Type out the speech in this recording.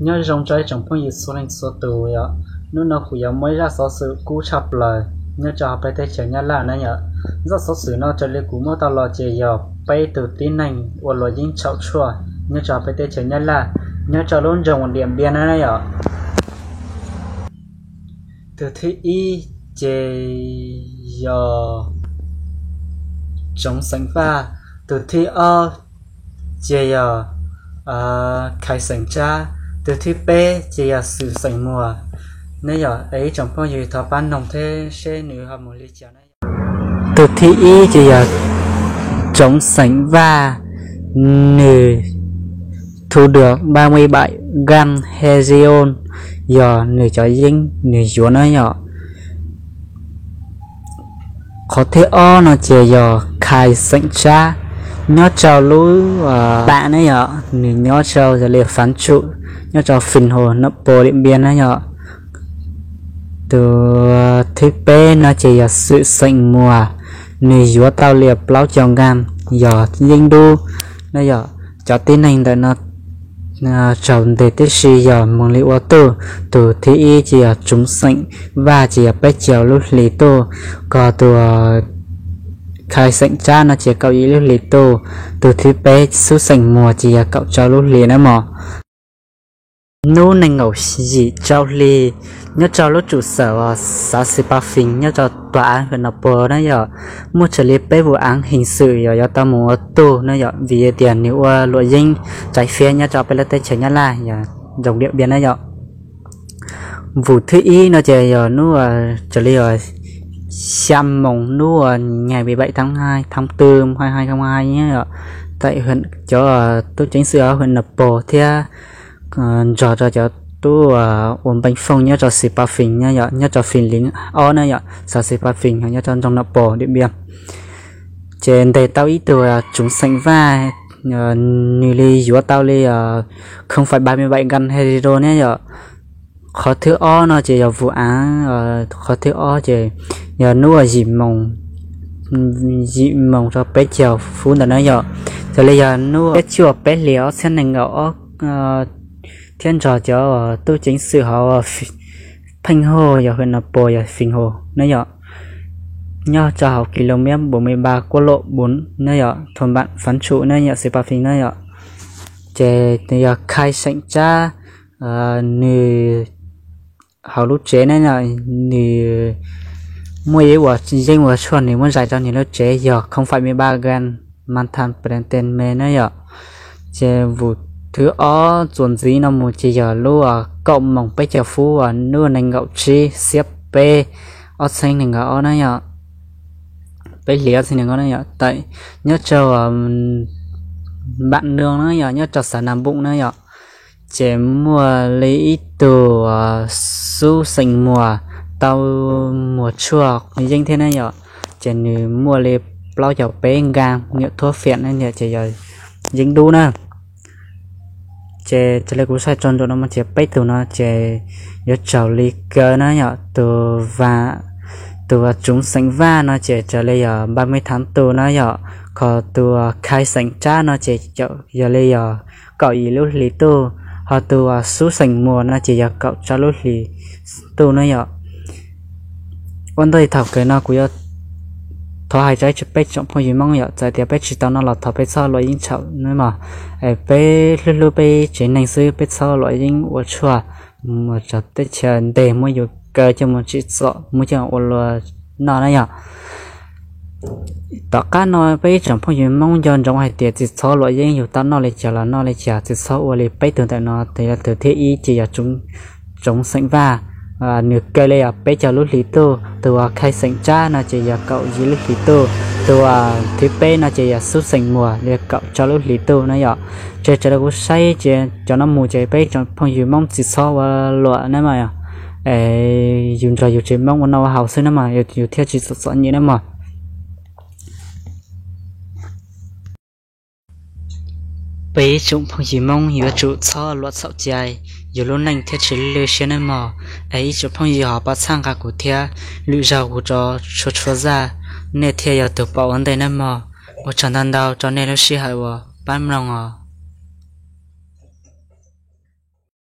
Nyob zoo rau ib tsoom phooj ywg txhua leej txhua tus yom. Hnub no kuv yuav muaj ib zaj xov xwm kub tshaj plaws nyob rau hauv peb teb chaws Nyab Laj na yom. Zaj xov xwm no raws li kuv muab tau los ces yog peb tug tib neeg ua luam yeeb txhaum tshuaj nyob rau hauv peb teb chaws Nyab Laj, nyob rau lub nroog Diam Npiam na yom. Tus thib ib ces yog Tsoov Xeem Vaj, tus thib ob ces yog Khai Xeem Tsab, tus thib peb ces yog Xwm Xeem Muas. Neb yog es ib tsoom phooj ywg thov pab noog thiab seb nws ho mus li cas na. Tus thib ib ces yog Tsoov Xeem Vaj, nws thu được ba mươi bảy gram heroin, yog nws cov yeeb nws yuav na yom. Qhov thib ob no ces yog Khai Xeem Tsab, nyob rau lub pam ne yom, nws nyob rau yog li Fav Tsum, nyob rau Phìn Hồ, Nậm Pồ, Điện Biên na yom. Tus thib peb no ces yog Xwm Xeem Muas, nws yuav tau li plaub caug gram, yog yeeb dub na yom. Cov tib neeg ntawm no raug ntes tib si yog moog li ua tuj, tus thib ib ces yog Tsoov Xeem Vaj ces yog peb caug lub hlis tuj, kog tus Khai Xeem Tsab no ces kaum yim lub hlis tuj, tus thib peb Xwm Xeem Muas ces yog kaum rau lub hlis na mog. Hnub nees nkaum yim rau hli, nyob rau lub trụ sở xav Xis Pas Phìn nyob rau tòa án huyện Nậm Pồ na yom, muaj raws li peb vụ án hình sự yog yuav tau mus ua tuj na yom, vim tias nws ua luam yeeb trái phép nyob rau peb lub teb chaws Nyab Laj yog nroog Diam Npiam na yom. Vum thib ib no ces yog hnub raws li yog xya moos hnub ngày mười bảy tháng hai, tháng tư, hai hai không hai yom, cov tub ceev xwm hauv huyện Nậm Pồ thiab nrog rau cov tub ua npeej fooj nyob rau Xis Pas Phìn na yom, nyob rau Phìn Lính ob na yom, xav Xis Pas Phìn nyob rau nroog Nậm Pồ, Diam Npiam. Ces ntes tau ib tug Tsoov Xeem Vaj, nws li yuav tau li không phẩy ba mươi bảy gram heroin ne yom. Qhov thib ob no ces yog vum av, qhov thib ob ces yog hnub yim moos, yim moos rau peb caug phút ntawd na yom. Raws li yog hnub peb cuaj peb hlis ob txhiab nees nkaum ob thiab nrog cov tub ceev xwm hauv Pheej Hauj yog huyện Nậm Pồ yog Phìn Hồ na yom, nyob rau hauv kis lus mej bốn mươi ba quốc lộ bốn na yom, thôn bản Phán Trụ na yom, Xis Pas Phìn na yom. Ces yog Khai Xeem Tsab, nws hauv lub tsev na yom, nws muaj ib ua yeeb ua tshuaj nws muab zais rau nws lub tsev yog không phẩy mười ba gram methamphetamine na yom. Ces vum thib ob txuas ntxiv no mus ces yog lub kaum moos peb caug phút uas hnub nees nkaum tsib xiab peb ob txhiab nees nkaum ob na yom, peb hlis ob txhiab nees nkaum ob na yom, nyob rau Npam Noo na yom, nyob rau xav Nam Npum na yom. Ces muaj li ib tug Xub Xeem Muas tau muag tshuaj yeeb thiab na yom, ces nws muaj li plaub caug peb nkas nyiam thuab fiam na yom, ces yog yeeb dub na. Ces raws li kuv saib tso ntsoov no mas ces peb tug no ces yuav raug li kaw na yom, tus Tsoov Xeem Vaj no ces raws li yog npaj mej thav tus na yom, kho tus Khai Xeem Tsab no ces yog li yog kaum yim lub hlis tuj, ho tus Xub Xeem Muas no ces yog kaum rau lub hlis tuj na yom. Ua ntej thaum kawg no kuv yuav thov hais rau peb tsoom phooj ywg Hmoob yom, txawm tias peb tsis tau noj los thov peb txhob luam yeeb txhaum na mog, es peb hlub hlub peb tsev neeg xwb, peb txhob luam yeeb ua tshuaj mus rau teb chaws ntej muab yus kaw coj mus tsim txom muab coj ua luam noj na yom. Tom qab no peb ib tsoom phooj ywg Hmoob nco ntsoov hais tias tsis txhob luam yeeb, yus tau noj li cas los noj li cas, tsis txhob ua li peb tug ntawm no. Tus thib ib ces yog Tsoov Xeem Vaj, nws kaw li yog peb caug lub hlis tuj, tus Khai Xeem Tsab no ces yog kaum yim lub hlis tuj, tus thib peb no ces yog Xub Xeem Muas li kaum rau lub hlis tuj na yom. Ces raws li kuv saib ces cov no mus ces peb tsoom phooj ywg Hmoob tsis txhob ua luam na mog, yus nrog yus tsev Hmoob ua noj ua haus xwb na mog, yus thiaj tsis txom txom nyem na mog. Peb ib tsoom phooj ywg Hmoob yuav tsum txhob luam txhaum cai, yus lub neej thiaj tsis lwj siab na mog. Es ib tsoom phooj ywg ho pab txhawb nqa kuv thiab, lwm zaug kuv rov tshua tshua zaj, nej thiaj yog tus pom ua ntej na mog. Ua tsaug ntau ntau rau nej lub sij hawm uas pab mloog os.